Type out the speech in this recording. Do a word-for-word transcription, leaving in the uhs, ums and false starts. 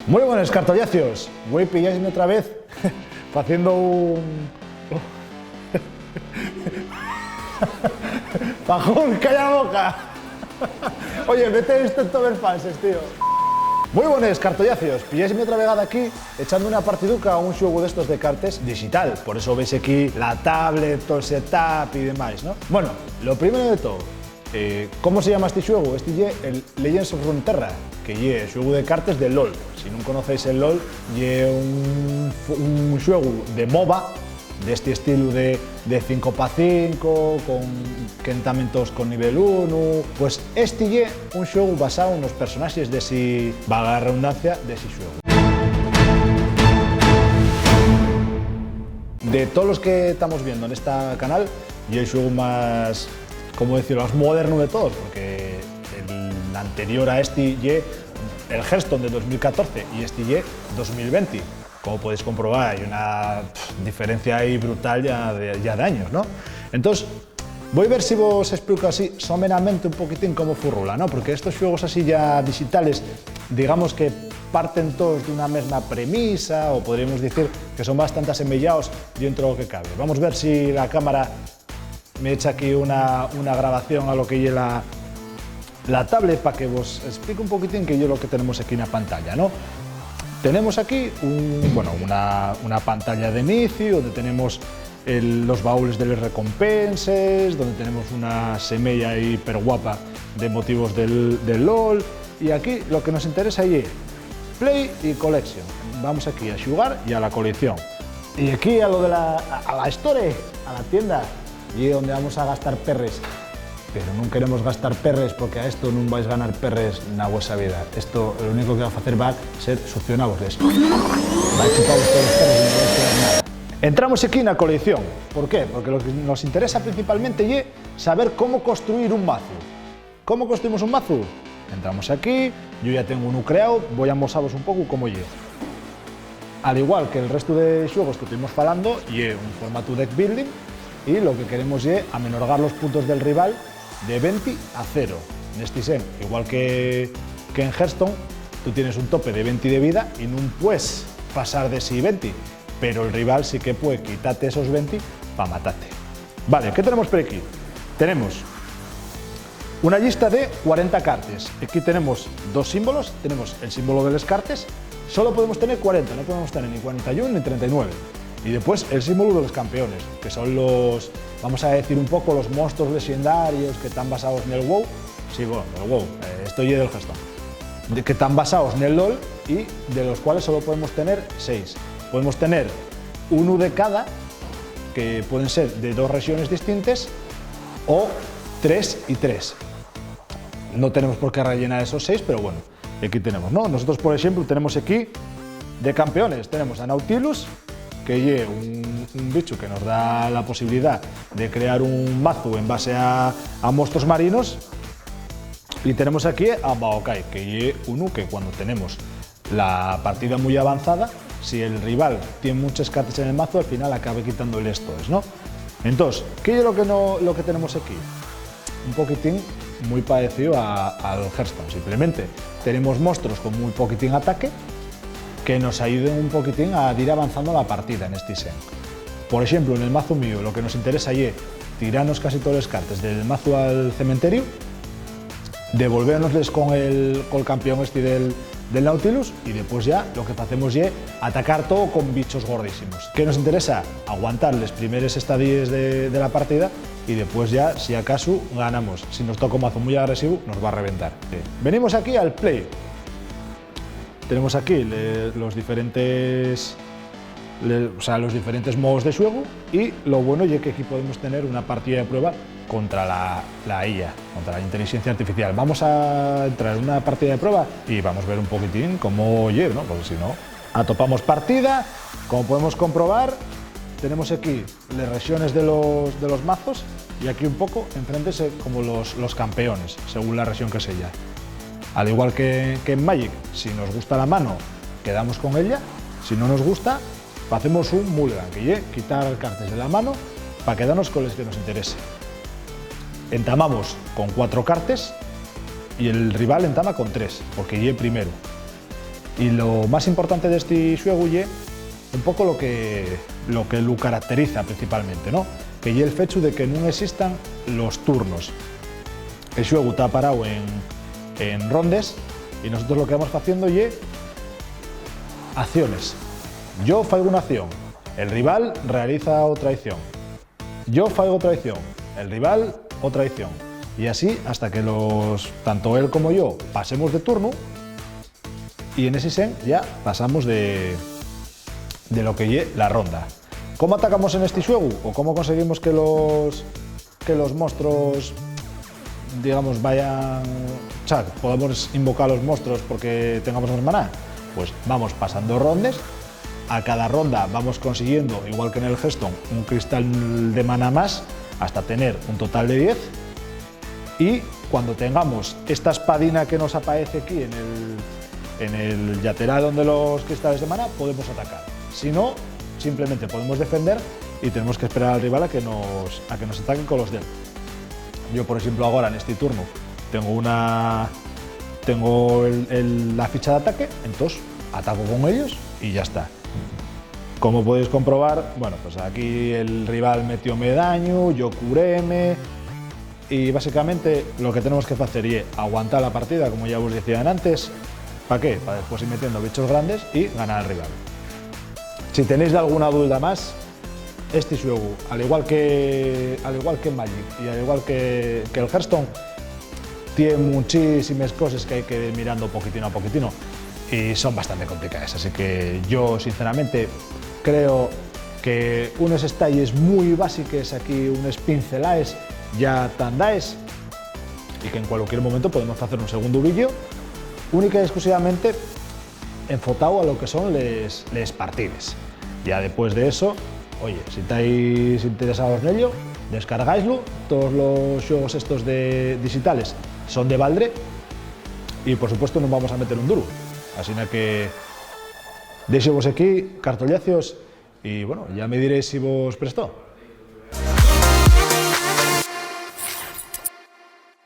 Mui bones, cartollacios. Güei pilláisme otra vez faciendo un... Pajón, calla la boca. Oye, mete esto en todos los pases, tío. Mui bones, cartollacios. Pilláisme otra vegada aquí echando una partiduca a un xuegu d'estos de cartes digital. Por eso ves aquí la tablet, todo el setup y demás, ¿no? Bueno, lo primero de todo, eh, ¿cómo se llama este xuegu? Este ye el Legends of Runeterra, que ye el xuegu de cartes de LoL. Si nun conocéis el LoL, ye un, un xuegu de MOBA, d'esti estilu de, de cinco pa cinco, con, qu'entamentos con nivel unu. Pues esti ye un xuegu basao nos personaxes d'esi, valga la redundancia, d'esi xuegu. De tolos que tamos viendo nesta canal, ye el xuegu más, ¿cómo decirlo?, más modernu de todos, porque el anterior a esti ye el Hearthstone de dos mil catorce y esti ye dos mil venti. Como podéis comprobar, hai una, pf, diferencia ahí brutal ya de, ya de años, ¿no? Entós, voi ver si vos esplico así someramente un poquitín cómo furrula, ¿no? Porque estos xuegos así ya digitales, digamos que parten todos d'una mesma premisa, o podríamos dicir que son bastante asemeyaos dentro de lo que cabe. Vamos ver si la cámara me echa aquí una, una grabación a lo que ye la, la tablet pa que vos explique un poquitín qué ye lo que tenemos aquí na pantalla, ¿no? Tenemos aquí un, bueno, una, una pantalla d'inicio onde tenemos el, los baúles de les recompenses, donde tenemos una semeya hiperguapa de motivos del, del LoL. Y aquí lo que nos interesa ye Play y Collection. Vamos aquí a xugar y a la colección. Y aquí a lo de la, a, a la store, a la tienda, y donde vamos a gastar perres. Pero nun queremos gastar perres, porque a esto nun vais ganar perres na vuesa vida. Esto, lo único que va facer va ser succionavosles. Va chupavos tolos perres y nun vais quedar nada. Entramos aquí na colección. ¿Por qué? Porque lo que nos interesa principalmente ye saber cómo construir un mazu. ¿Cómo construimos un mazu? Entramos aquí, yo ya tengo unu creao, voi amosavos un poco cómo ye. Al igual que el restu de xuegos que tuvimos falando, ye un formatu deck building, y lo que queremos ye amenorgar los puntos del rival de venti a cero. Nesti sen, igual que, que en Hearthstone, tú tienes un tope de venti de vida y nun puedes pasar d'esi venti, pero el rival sí que puede quitate esos venti pa matate. Vale, ¿qué tenemos por aquí? Tenemos una llista de cuarenta cartes. Aquí tenemos dos símbolos. Tenemos el símbolo de les cartes. Solo podemos tener cuarenta, no podemos tener ni cuarenta y uno ni treinta y nueve. Y después el símbolo de los campeones, que son los, vamos a decir un poco, los monstruos lexendarios que tán basados nel WoW. Sí, bueno, nel WoW. Eh, esto ye del Hearthstone. De, que tán basados nel LoL y de los cuales solo podemos tener seis. Podemos tener unu de cada, que pueden ser de dos rexones distintes, o tres y tres. No tenemos por qué rellenar esos seis, pero bueno, aquí tenemos, ¿no? Nosotros, por exemplu, tenemos aquí de campeones, tenemos a Nautilus, que ye un, un bichu que nos da la posibilidá de crear un mazu en base a, a monstruos marinos, y tenemos aquí a Maokai, que ye unu que cuando tenemos la partida mui avanzada, si el rival tien munches cartes en el mazu, al final acabe quitándole esto, ¿no? Entós, ¿qué ye lo que no, lo que tenemos aquí? Un poquitín mui paecíu a, al Hearthstone. Simplemente tenemos monstruos con mui poquitín ataque que nos ayuden un poquitín a dir avanzando la partida nesti sen. Por exemplu, en el mazu mío, lo que nos interesa ye tiranos casi toles cartes del mazu al cementeriu, devolvénosles con el, col campeón esti del, del Nautilus, y depués ya lo que facemos ye atacar todo con bichos gordísimos. ¿Qué nos interesa? Aguantar les primeres estadíes de, de la partida, y depués ya, si acaso, ganamos. Si nos toca un mazo mui agresivu, nos va a reventar. Venimos aquí al play. Tenemos aquí le, los diferentes le, o sea, los diferentes modos de xuegu, y lo bueno ye que aquí podemos tener una partida de prueba contra la, la I A, contra la inteligencia artificial. Vamos a entrar en una partida de prueba y vamos a ver un poquitín cómo ye, ¿no? Porque si no, atopamos partida, como podemos comprobar, tenemos aquí les rexones de los, de los mazos, y aquí un poco enfrente se, como los, los campeones, según la rexión que seya. Al igual que, que en Magic, si nos gusta la mano, quedamos con ella, si no nos gusta, facemos un mulligan, que ye quitar cartes de la mano pa quedarnos con les que nos interese. Entamamos con cuatro cartes y el rival entama con tres, porque ye primero. Y lo más importante d'esti xuegu ye un poco lo que, lo que lu caracteriza principalmente, ¿no? Que ye el fechu de que nun existan los turnos. El xuegu ta parao en, en rondes y nosotros lo que vamos faciendo ye acciones. Yo faigo una acción, el rival realiza otra acción. Yo faigo otra acción, el rival otra acción. Y así hasta que los, tanto él como yo pasemos de turno y en ese sen ya pasamos de, de lo que ye la ronda. ¿Cómo atacamos en este xuegu? ¿O cómo conseguimos que los, que los monstruos, digamos, vayan, o sea, podamos invocar a los monstruos porque tengamos más maná? Pues vamos pasando rondes. A cada ronda vamos consiguiendo, igual que en el Hearthstone, un cristal de maná más hasta tener un total de diez. Y cuando tengamos esta espadina que nos aparece aquí en el, en el lateral donde los cristales de maná, podemos atacar. Si no, simplemente podemos defender y tenemos que esperar al rival a que nos, a que nos ataque con los de él. Yo, por ejemplo, ahora en este turno tengo una, tengo el- el- la ficha de ataque, entonces ataco con ellos y ya está. Como podéis comprobar, bueno, pues aquí el rival metióme daño, yo curéme, y básicamente lo que tenemos que hacer es aguantar la partida, como ya os decía antes. ¿Para qué? Para después ir metiendo bichos grandes y ganar al rival. Si tenéis alguna duda más, este xuegu, al igual que, al igual que Magic y al igual que, que el Hearthstone, tiene muchísimas cosas que hay que ir mirando poquitino a poquitino y son bastante complicadas. Así que yo, sinceramente, creo que unes estalles muy básiques aquí, unes pincelaes ya tan daes, y que en cualquier momento podemos hacer un segundo vídeo única y exclusivamente enfocado a lo que son les, les partides. Ya después de eso, oye, si estáis interesados en ello, descargáislo. Todos los juegos estos de digitales son de baldre y, por supuesto, no vamos a meter un duro. Así que déxovos aquí, cartollazos, y, bueno, ya me diréis si vos prestó.